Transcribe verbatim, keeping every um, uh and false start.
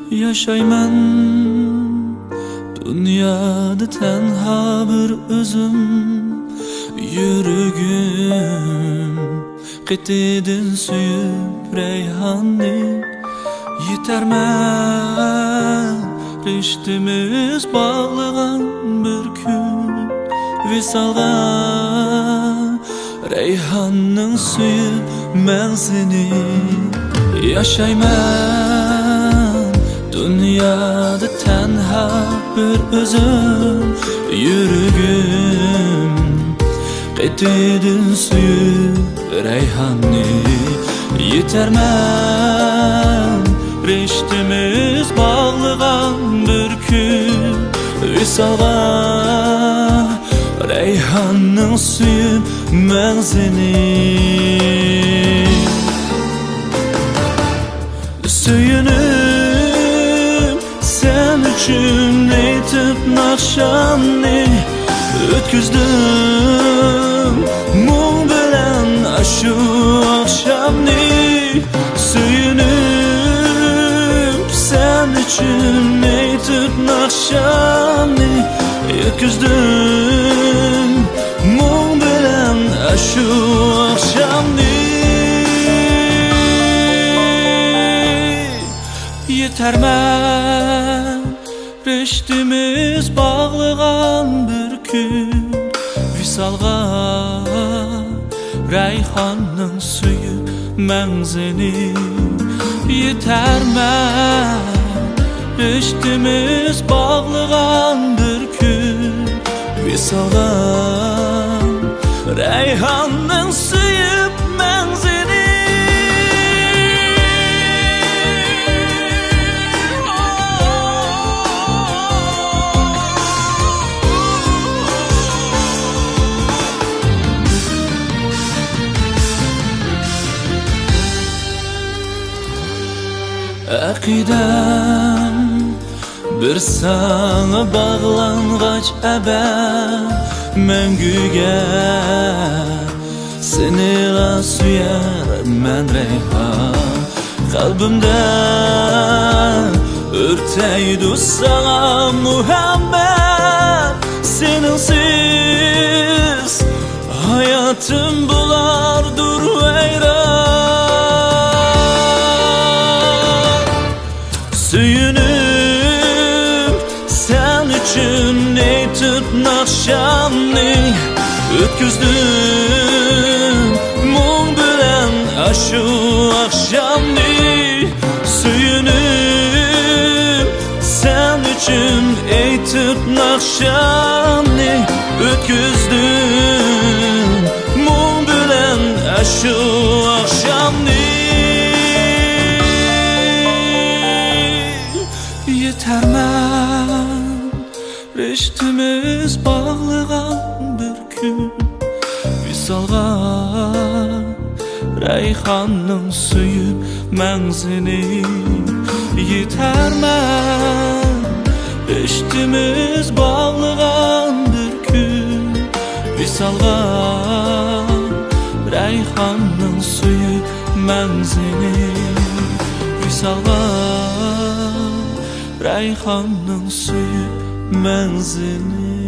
ياشايمەن دۇنيادا تەنھا بىر ئۆزۈم، يۈرىكىم قېتىدىن سۆيۈپ رەيھاننى. يېتەرمەن رىشتىمىز باغلىغان بىر كۈن ۋىسالغا، رەيھاننىڭ سۈيى مەڭزىنى. ياشايمەن دۇنيادا تەنھا بىر ئۆزۈم، يۈرىكىم قېتىدىن سۆيۈپ رەيھاننى. يېتەرمەن رىشتىمىز باغلىغان بىر كۈن ۋىسالغا، رەيھاننىڭ سۈيى مەڭزىنى. سۆيۈنۈپ سەن ئۈچۈن ئېيتىپ ناخشامنى، ئۆتكۈزدۈم مۇڭ بىلەن ئاشۇ ئاخشامنى. سۆيۈنۈپ سەن ئۈچۈن ئېيتىپ ناخشامنى، ئۆتكۈزدۈم مۇڭ بىلەن ئاشۇ ئاخشامنى. يېتەرمەن رىشتىمىز باغلىغان بىر كۈن ۋىسالغا، رەيھاننىڭ سۆيۈپ مەڭزىنى. يېتەرمەن رىشتىمىز باغلىغان بىر كۈن ۋىسالغا، رەيھاننىڭ سۆيۈپ مەڭزىنى. ئەقىدەم بىر ساڭا باغلانغاچ ئەبەد مەڭگۈگە، سېنىلا سۆيەرمەن رەيھان. قەلبىمدە ئۆرتەيدۇ ساڭا مۇھەببەت، سېنىڭسىز ھاياتىم بولاردۇر ۋەيران. سۆيۈنۈپ سەن ئۈچۈن ئېيتىپ ناخشامنى، ئۆتكۈزدۈم مۇڭ بىلەن ئاشۇ ئاخشامنى. سۆيۈنۈپ سەن ئۈچۈن ئېيتىپ ناخشامنى، ئۆتكۈزدۈم مۇڭ بىلەن ئاشۇ ئاخشامنى. يېتەرمەن رىشتىمىز باغلىغان بىر كۈن ۋىسالغا، رەيھاننىڭ سۆيۈپ مەڭزىنى. يېتەرمەن رىشتىمىز باغلىغان بىر كۈن ۋىسالغا، رەيھاننىڭ سۆيۈپ مەڭزىنى. ۋىسالغا، رەيھاننىڭ سۆيۈپ مەڭزىنى.